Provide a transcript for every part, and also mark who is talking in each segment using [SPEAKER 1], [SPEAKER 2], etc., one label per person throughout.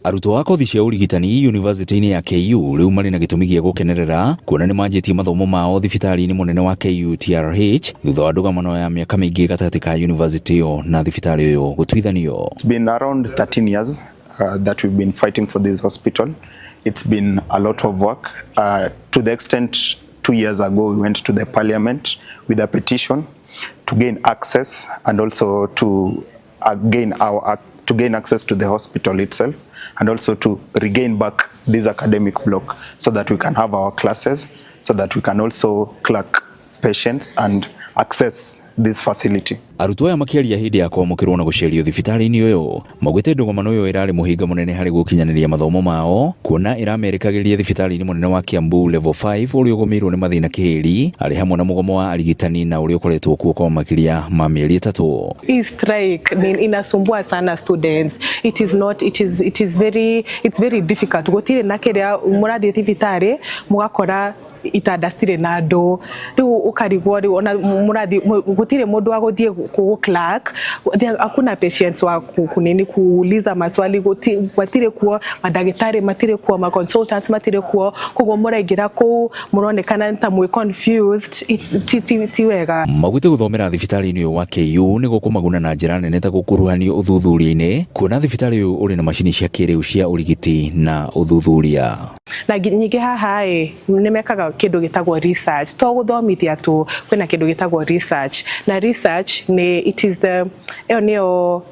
[SPEAKER 1] Arutwo a kothi cia ũrigitani yunivasĩtĩ-inĩ ya KU rĩu marĩ na gĩtũmi gĩa gũkenerera kuona nĩ manjĩtie mathomo mao thibitarĩ-inĩ mũnene wa KUTRH thutha wa ndũgamano ya mĩaka mĩingĩ gatagatĩ ka yunivasĩtĩ ĩyo na thibitarĩ ũyũ gũtuithanio.
[SPEAKER 2] It's been around 13 years that we've been fighting for this hospital. It's been a lot of work to the extent 2 years ago we went to the parliament with a petition to gain access and also to gain our to gain access to the hospital itself and also to regain back this academic block so that we can have our classes, so that we can also clerk patients and access this facility.
[SPEAKER 1] Arutwo aya makĩaria hĩndĩ ya kwamũkĩrwo na gũcerio thibitarĩ-inĩ ũyũ maugĩte ndũgamano ĩyo ĩrarĩ mũhĩnga mũnene harĩ gũkinyanĩria mathomo mao, kuona ĩramerekagĩria thibitarĩ-inĩ mũnene wa Kiambu Level 5 ũrĩa ũgũmĩirwo nĩ mathĩna kĩhĩri arĩ hamwe na mũgomo wa arigitani na ũrĩa ũkoretwo kuo kwa makĩria ma mĩeri 3.
[SPEAKER 3] Hii strike ni inasumbua sana students. It is not it is it is very it's very difficult. Gutire na kiria murathie thibitarĩ, mugakora itanda citirĩ na andũ, rĩu ũkarigwo rĩu ona mũrathi gũtirĩ mũndũ wa gũthiĩ kũ clerk, hakuna patients wa kunini kuuliza maswali, matirĩ kuo, mandagĩtarĩ matirĩ kuo, ma consultants matirĩ kuo, koguo mũraingĩra kũu mũronekana ta mwĩ confused. Ti wega.
[SPEAKER 1] Maugĩte gũthomera thibitarĩ-inĩ ũyũ wa KU nĩ gũkũmaguna na njĩra nene ta gũkuruhanio ũthuthuria-inĩ, kuona thibitarĩ ũyũ ũrĩ na macini cia kĩrĩu cia ũrigiti na ũthuthuria.
[SPEAKER 3] Na nyingĩ haha ĩ nĩ mekaga kĩndũ gĩtagwo research, to gũthomithia tu, kwĩna kĩndũ gĩtagwo research, na research nĩ it is the ĩyo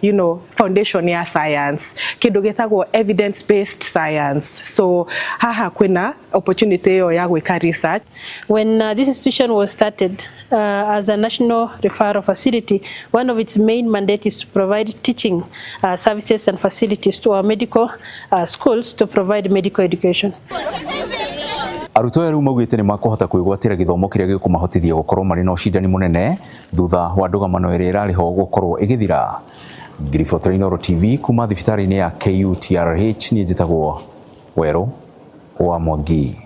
[SPEAKER 3] nĩyo foundation ya science, kĩndũ gĩtagwo evidence based science. So haha kwĩna opportunity ĩyo ya gwĩka research.
[SPEAKER 4] When this institution was started as a national referral facility, one of its main mandates is to provide teaching services and facilities to our medical schools to provide medical education.
[SPEAKER 1] Arutwo aya rĩu maugĩte nĩ makũhota kwĩgwatĩra gĩthomo kĩrĩa gĩkũmahotithia gũkorwo marĩ na ũcindani mũnene thutha wa ndũgamano ĩrĩa ĩrarĩ ho gũkorwo ĩgĩthira. Ngiribotera Inooro TV kuma thibitarĩ-inĩ ya KUTRH, niĩ njĩtagwo Werũ wa Mwangi.